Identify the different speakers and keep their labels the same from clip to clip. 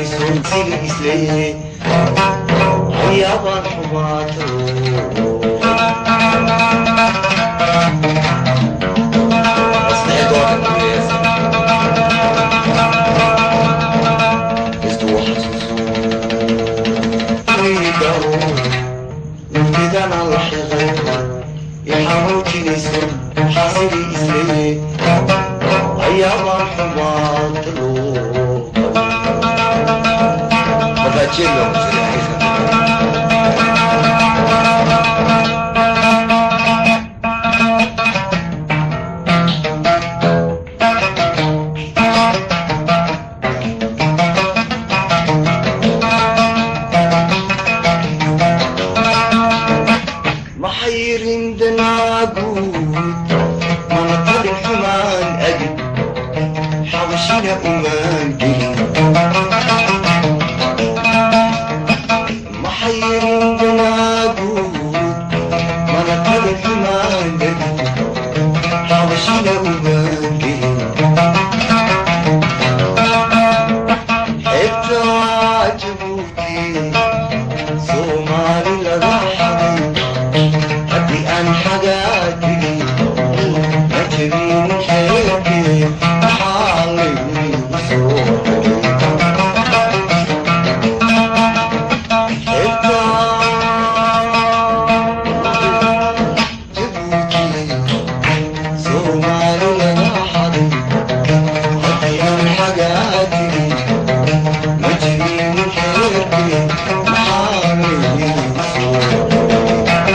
Speaker 1: Xanuujinayso sili isleeye ayaabaan xumaato. Naftidana la xiqay ixanuujinayso xasili isleeye ayaabaan xumaata loo.
Speaker 2: Markaa jeel baa ku jiray xaqiiqatan.
Speaker 1: Maxayrin danaaguud mana talin xumaan agin, xabashina umaan gelin. Maxayrin danaaguud mana talin xumaan agin, xabashina umaan gelin. Xeebtaa Jabuuti Soomaali laga xaday, haddii aan xagaa tegin ma jebinin xeelkee, maxaa laygu soo xeebtaa Jabuuti Soomaali laga xaday, haddii aan xagaa tegin ma jebinin xeelkee, maxaa laygu soo.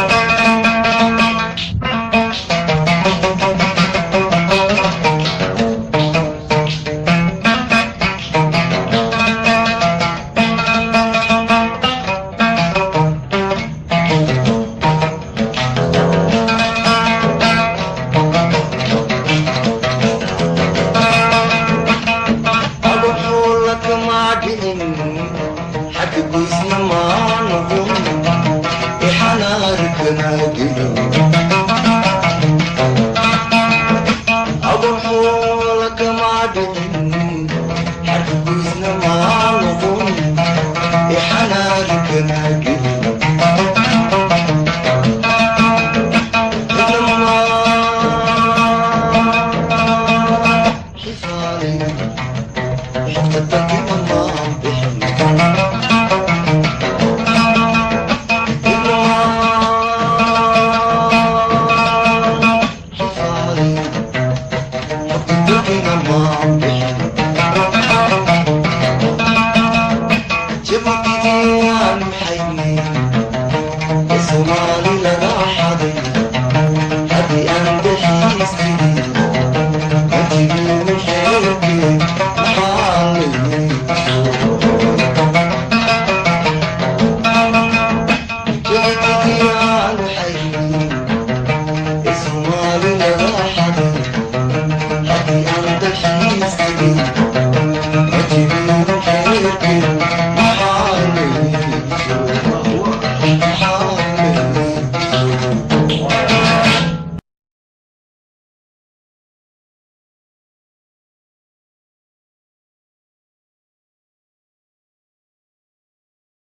Speaker 1: Abaxoola kamaa dhicin, xagga goysna maa noqon, ixanaar kamaa gelin.